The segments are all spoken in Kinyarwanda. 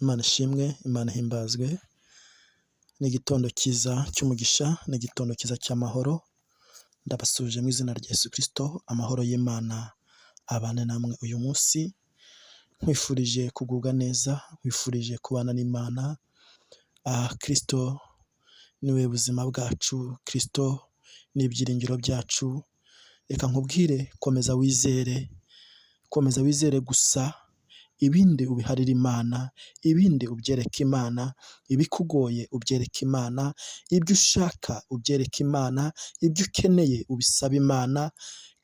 Imana ishimwe, Imana ihimbazwe, ni igitondo cyiza cy'umugisha, ni igitondo cyiza cy'amahoro, ndabasuhuje mu izina rya Yesu Kristo, amahoro y'Imana abane namwe uyu munsi, nkwifurije kugubwa neza, nkwifurije kubana n'Imana, Kristo niwe buzima bwacu, Kristo ni ibyiringiro byacu, reka nkubwire komeza wizere, komeza wizere gusa, ibindi ubiharire Imana, ibindi ubyereke Imana, ibikugoye ubyereke Imana, ibyo ushaka ubyereke Imana, ibyo ukeneye ubisabe Imana,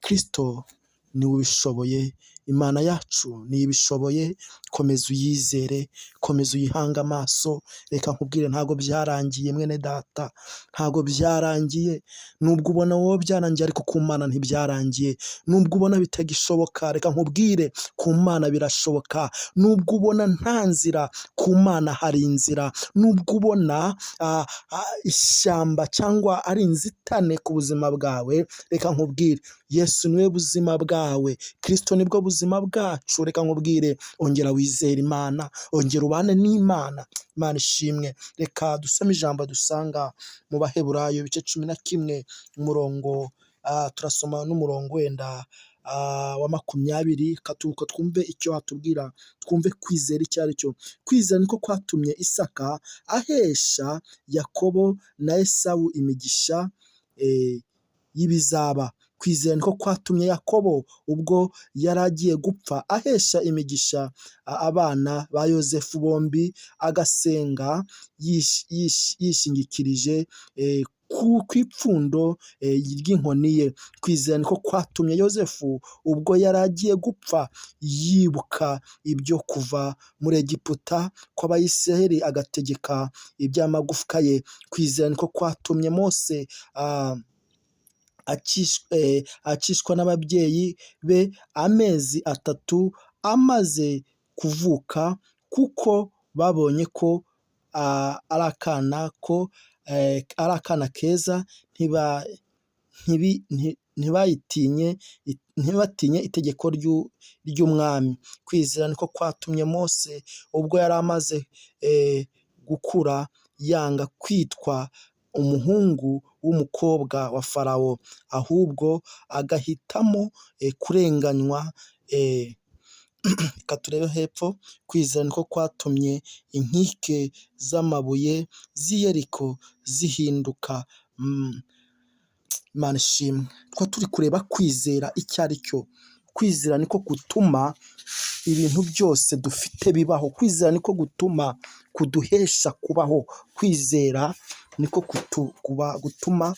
Kristo niwe ubishoboye, Imana yacu niyo ibishoboye, komeza uyizere, komeza uyihange amaso, reka nkubwire ntabwo byarangiye mwene data, ntabwo byarangiye, nubwo ubona wowe byarangiye ariko ku Mana ntibyarangiye, nubwo ubona bitagishoboka reka nkubwire ku Mana birashoboka, nubwo ubona nta nzira ku Mana hari inzira, nubwo ubona ishyamba cyangwa ari inzitane ku buzima bwawe, reka nkubwire Yesu niwe buzima bwawe, Kristo nibwo buzima bwacu, reka nkubwire ongera wizere Imana, ongera ubane n'Imana, Imana ishimwe. Reka dusome ijambo dusanga mu Baheburayo ibice 11 umurongo, turasoma n'umurongo wenda wa 20, reka twumve icyo hatubwira, twumve kwizera icyo ari cyo. Kwizera niko kwatumye Isaka ahesha Yakobo na Esawu imigisha y'ibizaba. Kwizera niko kwatumye Yakobo ubwo yari agiye gupfa ahesha imigisha abana ba Yozefu bombi, agasenga yishingikirije ku ipfundo ry'inkoni ye. Kwizera niko kwatumye Yozefu ubwo yari agiye gupfa yibuka ibyo kuva muri Egiputa kw'Abayisiraheli, agategeka iby'amagufwa ye. Kwizera niko kwatumye Mose acishwa n'ababyeyi be amezi 3 amaze kuvuka, kuko babonye ko ari akana ko ari akana keza, ntibatinye itegeko ry'umwami. Kwizera niko kwatumye Mose ubwo yari amaze gukura yanga kwitwa umuhungu w'umukobwa wa Farawo, ahubwo agahitamo kurenganywa. Reka turebe hepfo. Kwizera niko kwatumye inkike z'amabuye z'i Yeriko zihinduka. Imana ishimwe. Twari turi kureba kwizera icyo ari cyo. Kwizera niko gutuma ibintu byose dufite bibaho. Kwizera niko gutuma kuduhesha kubaho. Kwizera niko gutuma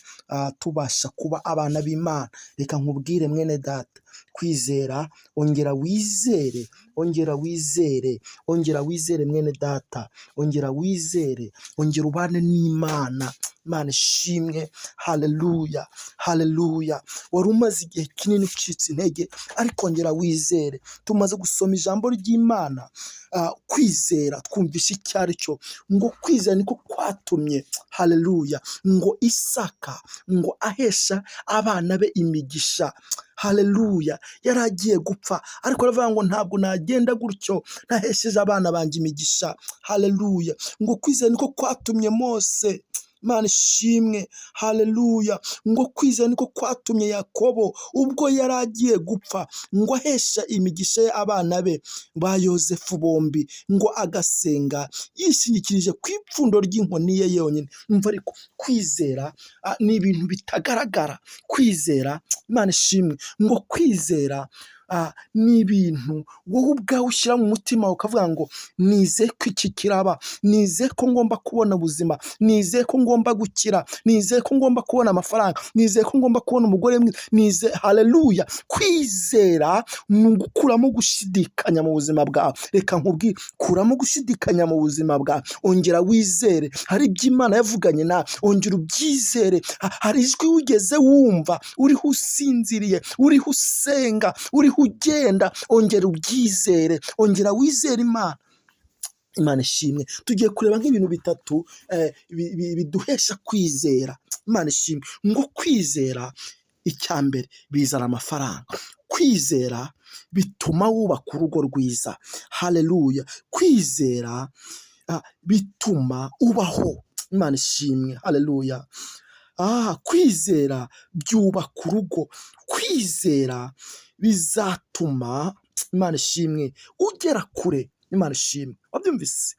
tubasha kuba abana b'Imana. Reka nkubwire mwene data, kwizera, ongera wizere, ongera wizere, ongera wizere mwene data, ongera wizere, ongera ubane n'Imana. Imana ishimwe, haleluya, haleluya. Wari umaze igihe kinini ucitse intege, ariko ongera wizere. Tumaze gusoma ijambo ry'Imana, kwizera twumvishe icyo ari cyo, ngo kwizera niko kwatumye, haleluya, ngo Isaka ngo ahesha abana be imigisha. Haleluya, yari agiye gupfa, ariko aravuga ngo ntabwo nagenda gutyo ntahesheje abana banjye imigisha. Haleluya, ngo kwizera niko kwatumye Mose, Imana ishimwe, haleluya, ngo kwizera niko kwatumye Yakobo ubwo yari agiye gupfa ngo ahesha imigisha ye abana be ba Yozefu bombi, ngo agasenga yishingikirije ku ipfundo ry'inkoni ye yonyine. Umva ariko kwizera ni ibintu bitagaragara. Kwizera, Imana ishimwe, ngo kwizera ni ibintu wowe ubwawe ushyira mu mutima ukavuga ngo nizeye ko iki kiraba, nizeye ko ngomba kubona ubuzima, nizeye ko ngomba gukira, nizeye ko ngomba kubona amafaranga, nizeye ko ngomba kubona umugore mwiza, nizeye. Haleluya. Kwizera ni ugukuramo gushidikanya mu buzima bwawe. Reka nkubwire, kuramo gushidikanya mu buzima bwawe, ongera wizere. Hari ibyo Imana yavuganye nawe, ongera ubyizere. Hari ijwi wigeze wumva uriho usinziriye, uriho usenga, uriho ugenda, ongera ubyizere, ongera wizere Imana. Imana ishimwe. Tugiye kureba nk'ibintu bitatu biduhesha kwizera. Imana ishimwe. Ngo kwizera, Icya mbere, bizana amafaranga. Kwizera bituma wubaka urugo rwiza. Haleluya! Kwizera bituma ubaho. Imana ishimwe. Haleluya! Kwizera byubaka urugo. Kwizera bizatuma, Imana ishimwe, ugera kure. Imana ishimwe. Wabyumvise?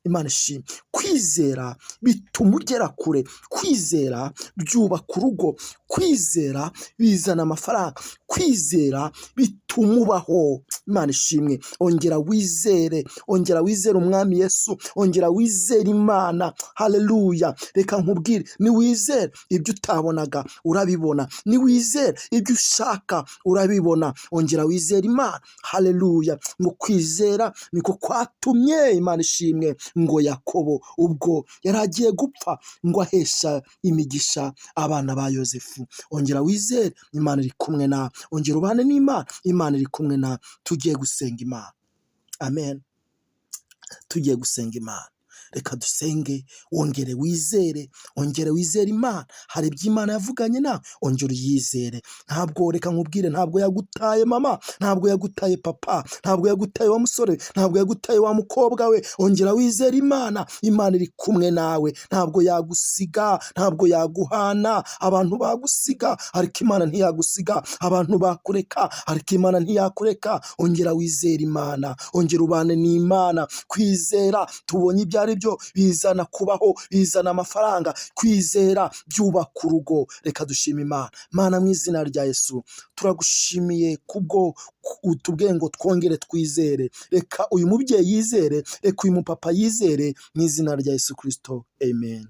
Imana ishimwe. Kwizera bituma ugera kure. Kwizera byubaka urugo. Kwizera bizana amafaranga. Kwizera bituma ubaho. Imana ishimwe. Ongera wizere, ongera wizere Umwami Yesu, ongera wizere Imana. Haleluya! Reka nkubwire, niwizere ibyo utabonaga urabibona, niwizere ibyo ushaka urabibona. Ongera wizere Imana. Haleluya! Ngo kwizera niko kwatumye, Imana ishimwe, ngo Yakobo ubwo yari agiye gupfa ngo ahesha imigisha abana ba Yosefu. Ongera wizere, Imana iri kumwe nawe. Ongera ubane n'Imana, Imana iri kumwe nawe. Tugiye gusenga Imana. Amen. Tugiye gusenga Imana. Reka dusenge, wongere wizere, ongere wizere Imana. Hari ibyo Imana yavuganye nawe, ongera uyizere. Ntabwo, reka nkubwire, ntabwo yagutaye mama, ntabwo yagutaye papa, ntabwo yagutaye wa musore, ntabwo yagutaye wa mukobwa we. Ongera wizere Imana, Imana iri kumwe nawe, ntabwo yagusiga, ntabwo yaguhana. Abantu bagusiga, ariko Imana ntiyagusiga. Abantu bakureka, ariko Imana ntiyakureka. Ongera wizere Imana, ongera ubane n'Imana. Kwizera tubonye ibyo ari byo, bizana kubaho, bizana amafaranga. Kwizera byubaka urugo. Reka dushime Imana. Mana, mu izina rya Yesu, turagushimiye kubwo utubwiye ngo twongere twizere. Reka uyu mubyeyi yizere, reka uyu mupapa yizere, mu izina rya Yesu Kirisito, amen.